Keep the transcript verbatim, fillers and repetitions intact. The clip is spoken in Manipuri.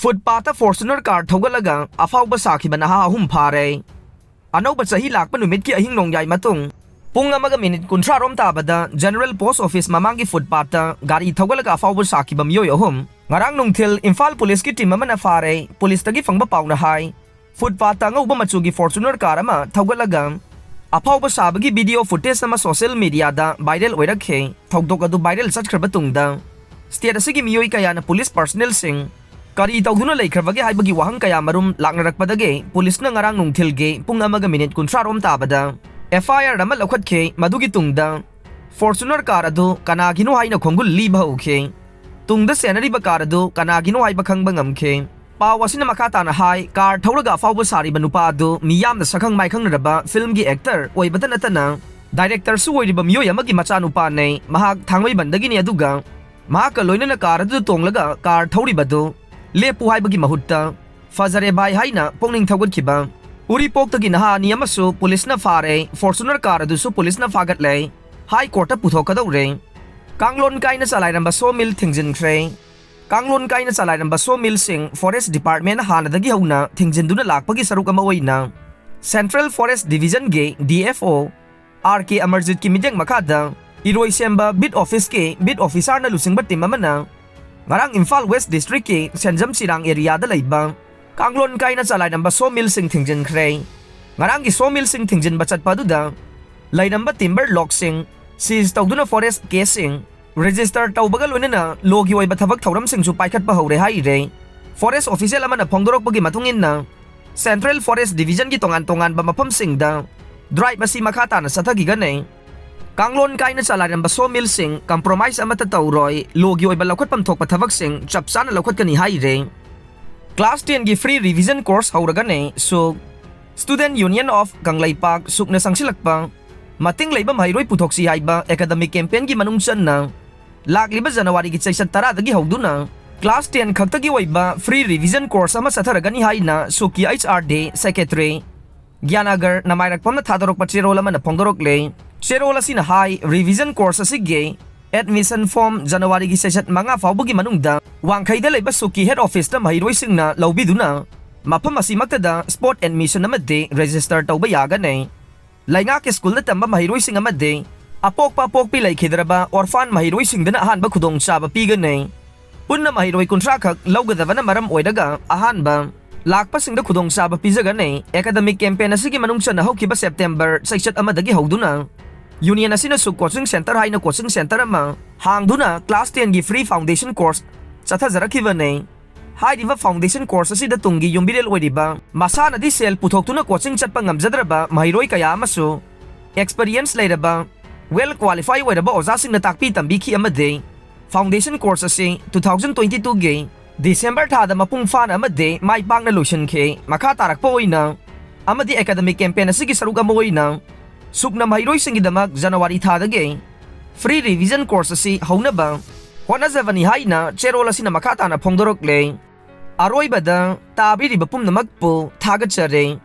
ꯐꯨꯠꯄꯥꯠꯇ ꯐꯣꯔꯆꯨꯅꯔ ꯀꯥꯔ ꯊꯧꯒꯠꯂꯒ ꯑꯐꯥꯎꯕ ꯁꯥꯈꯤꯕ ꯅꯍꯥ ꯑꯍꯨꯝ ꯐꯥꯔꯦ꯫ ꯑꯅꯧꯕ ꯆꯍꯤ ꯂꯥꯛꯄ ꯅꯨꯃꯤꯠꯀꯤ ꯑꯍꯤꯡ ꯅꯣꯡꯌꯥꯏ ꯃꯇꯨꯡ ꯄꯨꯡ ꯑꯃꯒ ꯃꯤꯅꯤꯠ ꯀꯨꯟꯊ꯭ꯔꯥ ꯔꯣꯝ ꯇꯥꯕꯗ ꯖꯦꯅꯔꯦꯜ ꯄꯣꯁ ꯑꯣꯐꯤꯁ ꯃꯃꯥꯡꯒꯤ ꯐꯨꯠꯄꯥꯠꯇ ꯒꯥꯔꯤ ꯊꯧꯒꯠꯂꯒ ꯑꯐꯥꯎꯕ ꯁꯥꯈꯤꯕ ꯃꯤꯑꯣꯏ ꯑꯍꯨꯝ ꯉꯔꯥꯡ ꯅꯨꯡꯊꯤꯜ ꯏꯝꯐꯥꯜ ꯄꯨꯂꯤꯁꯀꯤ ꯇꯤꯝ ꯑꯃꯅ ꯐꯥꯔꯦ꯫ ꯄꯨꯂꯤꯁꯇꯒꯤ ꯐꯪꯕ ꯄꯥꯎꯅ ꯍꯥꯏ, ꯐꯨꯠꯄꯥꯠꯇ ꯑꯉꯧꯕ ꯃꯆꯨꯒꯤ ꯐꯣꯔꯆꯨꯅꯔ ꯀꯥꯔ ꯑꯃ ꯊꯧꯒꯠꯂꯒ ꯑꯐꯥꯎꯕ ꯁꯥꯕꯒꯤ ꯚꯤꯗꯤꯑꯣ ꯐꯨꯇꯦꯖ ꯑꯃ ꯁꯣꯁꯤꯌꯦꯜ ꯃꯤꯗꯤꯌꯥꯗ ꯚꯥꯏꯔꯦꯜ ꯑꯣꯏꯔꯛꯈꯤ꯫ ꯊꯧꯗꯣꯛ ꯑꯗꯨ ꯚꯥꯏꯔꯦꯜ ꯆꯠꯈ꯭ꯔꯕ ꯇꯨꯡꯗ ꯁ꯭ꯇꯦꯠ ꯑꯁꯤꯒꯤ ꯃꯤꯑꯣꯏ ꯀꯌꯥꯅ ꯄꯨꯂꯤꯁ ꯄꯔꯁꯅꯦꯜꯁꯤꯡ ꯀꯔꯤ ꯇꯧꯗꯨꯅ ꯂꯩꯈ꯭ꯔꯕꯒꯦ ꯍꯥꯏꯕꯒꯤ ꯋꯥꯍꯪ ꯀꯌꯥ ꯃꯔꯨꯝ ꯂꯥꯛꯅꯔꯛꯄꯗꯒꯤ ꯄꯨꯂꯤꯁꯅ ꯉꯔꯥꯡ ꯅꯨꯡꯊꯤꯜꯒꯤ ꯄꯨꯡ ꯑꯃꯒ ꯃꯤꯅꯤꯠ ꯀꯨꯟꯊ꯭ꯔꯥ ꯔꯣꯝ ꯇꯥꯕꯗ ꯑꯦꯐ ꯑꯥꯏ ꯑꯥꯔ ꯑꯃ ꯂꯧꯈꯠꯈꯤ꯫ ꯃꯗꯨꯒꯤ ꯇꯨꯡꯗ ꯐꯣꯔꯆꯨꯅꯔ ꯀꯥꯔ ꯑꯗꯨ ꯀꯅꯥꯒꯤꯅꯣ ꯍꯥꯏꯅ ꯈꯣꯡꯒꯨꯜ ꯂꯤꯕ ꯍꯧꯈꯤ꯫ ꯇꯨꯡꯗ ꯆꯦꯟꯅꯔꯤꯕ ꯀꯥꯔ ꯑꯗꯨ ꯀꯅꯥꯒꯤꯅꯣ ꯍꯥꯏꯕ ꯈꯪꯕ ꯉꯝꯈꯤ꯫ ꯄꯥꯎ ꯑꯁꯤꯅ ꯃꯈꯥ ꯇꯥꯅ ꯍꯥꯏ, ꯀꯥꯔ ꯊꯧꯔꯒ ꯑꯐꯥꯎꯕ ꯁꯥꯔꯤꯕ ꯅꯨꯄꯥ ꯑꯗꯨ ꯃꯤꯌꯥꯝꯅ ꯁꯛꯈꯪ ꯃꯥꯏꯈꯪꯅꯔꯕ ꯐꯤꯜꯝꯒꯤ ꯑꯦꯛꯇꯔ ꯑꯣꯏꯕꯇ ꯅꯠꯇꯅ ꯗꯥꯏꯔꯦꯛꯇꯔꯁꯨ ꯑꯣꯏꯔꯤꯕ ꯃꯤꯑꯣꯏ ꯑꯃꯒꯤ ꯃꯆꯥꯅꯨꯄꯥꯅꯤ꯫ ꯃꯍꯥꯛ ꯊꯥꯡꯃꯩꯕꯟꯗꯒꯤꯅꯤ, ꯑꯗꯨꯒ ꯃꯍꯥꯛꯀ ꯂꯣꯏꯅꯅ ꯀꯥꯔ ꯑꯗꯨꯗ ꯇꯣꯡꯂꯒ ꯀꯥꯔ ꯊꯧꯔꯤꯕꯗꯨ ꯂꯦꯞꯄꯨ ꯍꯥꯏꯕꯒꯤ ꯃꯍꯨꯠꯇ "ꯐꯖꯔꯦ ꯚꯥꯏ" ꯍꯥꯏꯅ ꯄꯨꯛꯅꯤꯡ ꯊꯧꯒꯠꯈꯤꯕ ꯎꯔꯤꯄꯣꯛꯇꯒꯤ ꯅꯍꯥ ꯑꯅꯤ ꯑꯃꯁꯨ ꯄꯨꯂꯤꯁꯅ ꯐꯥꯔꯦ꯫ ꯐꯣꯔꯆꯨꯅꯔ ꯀꯥꯔ ꯑꯗꯨꯁꯨ ꯄꯨꯂꯤꯁꯅ ꯐꯥꯒꯠꯂꯦ꯫ ꯍꯥꯏ ꯀꯣꯔꯠꯇ ꯄꯨꯊꯣꯛꯀꯗꯧꯔꯦ꯫ ꯀꯥꯡꯂꯣꯟ ꯀꯥꯏꯅ ꯆꯂꯥꯏꯔꯝꯕ ꯁꯣ ꯃꯤꯜ ꯊꯤꯡꯖꯤꯟꯈ꯭ꯔꯦ꯫ ꯀꯥꯡꯂꯣꯟ ꯀꯥꯏꯅ ꯆꯂꯥꯏꯔꯝꯕ ꯁꯣ ꯃꯤꯜꯁꯤꯡ ꯐꯣꯔꯦꯁ ꯗꯤꯄꯥꯔꯠꯃꯦꯟꯅ ꯍꯥꯟꯅꯗꯒꯤ ꯍꯧꯅ ꯊꯤꯡꯖꯤꯟꯗꯨꯅ ꯂꯥꯛꯄꯒꯤ ꯁꯔꯨꯛ ꯑꯃ ꯑꯣꯏꯅ ꯁꯦꯟꯇ꯭ꯔꯦꯜ ꯐꯣꯔꯦꯁ ꯗꯤꯚꯤꯖꯟꯒꯤ D F O R K ꯑꯃꯔꯖꯤꯠꯀꯤ ꯃꯤꯠꯌꯦꯡ ꯃꯈꯥꯗ ꯏꯔꯣꯏꯁꯦꯝꯕ ꯕꯤꯠ ꯑꯣꯐꯤꯁꯀꯤ ꯕꯤꯠ ꯑꯣꯐꯤꯁꯥꯔꯅ ꯂꯨꯆꯤꯡꯕ ꯇꯤꯝ ꯑꯃꯅ ꯉꯔꯥꯡ ꯏꯝꯐꯥꯜ ꯋꯦꯁ ꯗꯤꯁꯇ꯭ꯔꯤꯛꯀꯤ ꯁꯦꯟꯖꯝ ꯆꯤꯔꯥꯡ ꯑꯦꯔꯤꯌꯥꯗ ꯂꯩꯕ ꯀꯥꯡꯂꯣꯟ ꯀꯥꯏꯅ ꯆꯂꯥꯏꯔꯝꯕ ꯁꯣ ꯃꯤꯜꯁꯤꯡ ꯊꯤꯡꯖꯤꯟꯈ꯭ꯔꯦ꯫ ꯉꯔꯥꯡꯒꯤ ꯁꯣ ꯃꯤꯜꯁꯤꯡ ꯊꯤꯡꯖꯤꯟꯕ ꯆꯠꯄ ꯑꯗꯨꯗ ꯂꯩꯔꯝꯕ ꯇꯤꯝꯕꯔ ꯂꯣꯒꯁꯤꯡ ꯁꯤꯖ ꯇꯧꯗꯨꯅ ꯐꯣꯔꯦꯁ ꯀꯦꯁꯁꯤꯡ ꯔꯦꯖꯤꯁꯇꯔ ꯇꯧꯕꯒ ꯂꯣꯏꯅꯅ ꯂꯣꯒꯤ ꯑꯣꯏꯕ ꯊꯕꯛ ꯊꯧꯔꯝꯁꯤꯡꯁꯨ ꯄꯥꯏꯈꯠꯄ ꯍꯧꯔꯦ ꯍꯥꯏꯔꯦ꯫ ꯐꯣꯔꯦꯁ ꯑꯣꯐꯤꯁꯤꯌꯦꯜ ꯑꯃꯅ ꯐꯣꯡꯗꯣꯔꯛꯄꯒꯤ ꯃꯇꯨꯡ ꯏꯟꯅ, ꯁꯦꯟꯇ꯭ꯔꯦꯜ ꯐꯣꯔꯦꯁ ꯗꯤꯚꯤꯖꯟꯒꯤ ꯇꯣꯉꯥꯟ ꯇꯣꯉꯥꯟꯕ ꯃꯐꯝꯁꯤꯡꯗ ꯗ꯭ꯔꯥꯏꯚ ꯑꯁꯤ ꯃꯈꯥ ꯇꯥꯅ ꯆꯠꯊꯈꯤꯒꯅꯤ꯫ ꯀꯥꯡꯂꯣꯟ ꯀꯥꯏꯅ ꯆꯂꯥꯏꯔꯝꯕ ꯁꯣ ꯃꯤꯜꯁꯤꯡ ꯀꯝꯄ꯭ꯔꯣꯃꯥꯏꯁ ꯑꯃꯠꯇ ꯇꯧꯔꯣꯏ, ꯂꯣꯒꯤ ꯑꯣꯏꯕ ꯂꯧꯈꯠꯐꯝ ꯊꯣꯛꯄ ꯊꯕꯛꯁꯤꯡ ꯆꯞ ꯆꯥꯅ ꯂꯧꯈꯠꯀꯅꯤ ꯍꯥꯏꯔꯦ꯫ ꯀ꯭ꯂꯥꯁ ꯇꯦꯟꯒꯤ ꯐ꯭ꯔꯤ ꯔꯤꯚꯤꯖꯟ ꯀꯣꯔꯁ ꯍꯧꯔꯒꯅꯤ꯫ ꯁꯨꯛ, Student Union of ꯀꯪꯂꯩꯄꯥꯛ, ꯁꯨꯛꯅ ꯆꯪꯁꯤꯜꯂꯛꯄ ꯃꯇꯤꯡ ꯂꯩꯕ ꯃꯍꯩꯔꯣꯏ ꯄꯨꯊꯣꯛꯁꯤ ꯍꯥꯏꯕ ꯑꯦꯀꯥꯗꯃꯤꯛ ꯀꯦꯝꯄꯦꯟꯒꯤ ꯃꯅꯨꯡ ꯆꯟꯅ ꯂꯥꯛꯂꯤꯕ ꯖꯅꯋꯥꯔꯤꯒꯤ ꯆꯩꯆꯠ ꯇꯔꯥꯗꯒꯤ ꯍꯧꯗꯨꯅ ꯀ꯭ꯂꯥꯁ ꯇꯦꯟ ꯈꯛꯇꯒꯤ ꯑꯣꯏꯕ ꯐ꯭ꯔꯤ ꯔꯤꯚꯤꯖꯟ ꯀꯣꯔꯁ ꯑꯃ ꯆꯠꯊꯔꯒꯅꯤ ꯍꯥꯏꯅ ꯁꯨꯛꯀꯤ ꯑꯩꯆ ꯑꯥꯔ ꯗꯤ ꯁꯦꯀ꯭ꯔꯦꯇꯔꯤ ꯒ꯭ꯌꯥꯅꯥꯒꯔ ꯅꯃꯥꯏꯔꯛꯄꯝꯅ ꯊꯥꯗꯣꯔꯛꯄ ꯆꯦꯔꯣꯜ ꯑꯃꯅ ꯐꯣꯡꯗꯣꯔꯛꯂꯦ꯫ ꯆꯦꯔꯣꯜ ꯑꯁꯤꯅ ꯍꯥꯏ, ꯔꯤꯚꯤꯖꯟ ꯀꯣꯔꯁ ꯑꯁꯤꯒꯤ Admission form January ꯒꯤ ꯁꯦꯁꯟ ꯃꯉꯥ ꯐꯥꯎꯕꯒꯤ ꯃꯅꯨꯡꯗ ꯋꯥꯡꯈꯩꯗ ꯂꯩꯕ ꯁꯨꯛꯀꯤ head office ꯇ ꯃꯍꯩꯔꯣꯏꯁꯤꯡꯅ ꯂꯧꯕꯤꯗꯨꯅ ꯃꯐꯝ ꯑꯁꯤꯃꯛꯇꯗ spot admission ꯑꯃꯗꯤ register ꯇꯧꯕ ꯌꯥꯒꯅꯤ꯫ ꯂꯩꯉꯥꯛꯀꯤ ꯁ꯭ꯀꯨꯜꯗ ꯇꯝꯕ ꯃꯍꯩꯔꯣꯏꯁꯤꯡ ꯑꯃꯗꯤ ꯑꯄꯣꯛꯄ ꯑꯄꯣꯛꯄꯤ ꯂꯩꯈꯤꯗ꯭ꯔꯕ orphan ꯃꯍꯩꯔꯣꯏꯁꯤꯡꯗꯅ ꯑꯍꯥꯟꯕ ꯈꯨꯗꯣꯡꯆꯥꯕ ꯄꯤꯒꯅꯤ꯫ ꯄꯨꯟꯅ ꯃꯍꯩꯔꯣꯏ ꯀꯨꯟꯊ꯭ꯔꯥ ꯈꯛ ꯂꯧꯒꯗꯕꯅ ꯃꯔꯝ ꯑꯣꯏꯔꯒ ꯑꯍꯥꯟꯕ ꯂꯥꯛꯄꯁꯤꯡꯗ ꯈꯨꯗꯣꯡꯆꯥꯕ ꯄꯤꯖꯒꯅꯤ꯫ Academic campaign ꯑꯁꯤꯒꯤ ꯃꯅꯨꯡ ꯆꯟꯅ ꯍꯧꯈꯤꯕ September ꯆꯩꯆꯠ ꯑꯃꯗꯒꯤ ꯍꯧꯗꯨꯅ Union ꯑꯁꯤꯅ ꯁꯨꯛ coaching center ꯍꯥꯏꯅ coaching center ꯑꯃ ꯍꯥꯡꯗꯨꯅ class ten ꯒꯤ free foundation course ꯆꯠꯊꯖꯔꯛꯈꯤꯕꯅꯤ꯫ ꯍꯥꯏꯔꯤꯕ foundation course ꯑꯁꯤꯗ ꯇꯨꯡꯒꯤ ꯌꯨꯝꯕꯤꯔꯦꯜ ꯑꯣꯏꯔꯤꯕ, ꯃꯁꯥꯅꯗꯤ ꯁꯦꯜ ꯄꯨꯊꯣꯛꯇꯨꯅ coaching ꯆꯠꯄ ꯉꯝꯖꯗ꯭ꯔꯕ ꯃꯍꯩꯔꯣꯏ ꯀꯌꯥ ꯑꯃꯁꯨ experience ꯂꯩꯔꯕ, well qualify ꯑꯣꯏꯔꯕ ꯑꯣꯖꯥꯁꯤꯡꯅ ꯇꯥꯛꯄꯤ ꯇꯝꯕꯤꯈꯤ ꯑꯃꯗꯤ foundation course ꯑꯁꯤ two thousand twenty two ꯒꯤ December ꯊꯥꯗ ꯃꯄꯨꯡ ꯐꯥꯅ ꯑꯃꯗꯤ ꯃꯥꯏ ꯄꯥꯛꯅ ꯂꯣꯏꯁꯤꯟꯈꯤ꯫ ꯃꯈꯥ ꯇꯥꯔꯛꯄ ꯑꯣꯏꯅ ꯑꯃꯗꯤ academic campaign ꯑꯁꯤꯒꯤ ꯁꯔꯨꯛ ꯑꯃ ꯑꯣꯏꯅ ꯁꯨꯛꯅ ꯃꯍꯩꯔꯣꯏꯁꯤꯡꯒꯤꯗꯃꯛ January ꯊꯥꯗꯒꯤ free revision course ꯑꯁꯤ ꯍꯧꯅꯕ ꯍꯣꯠꯅꯖꯕꯅꯤ ꯍꯥꯏꯅ ꯆꯦꯔꯣꯜ ꯑꯁꯤꯅ ꯃꯈꯥ ꯇꯥꯅ ꯐꯣꯡꯗꯣꯔꯛꯂꯦ꯫ ꯑꯔꯣꯏꯕꯗ ꯇꯥꯕꯤꯔꯤꯕ ꯄꯨꯝꯅꯃꯛꯄꯨ ꯊꯥꯒꯠꯆꯔꯤ꯫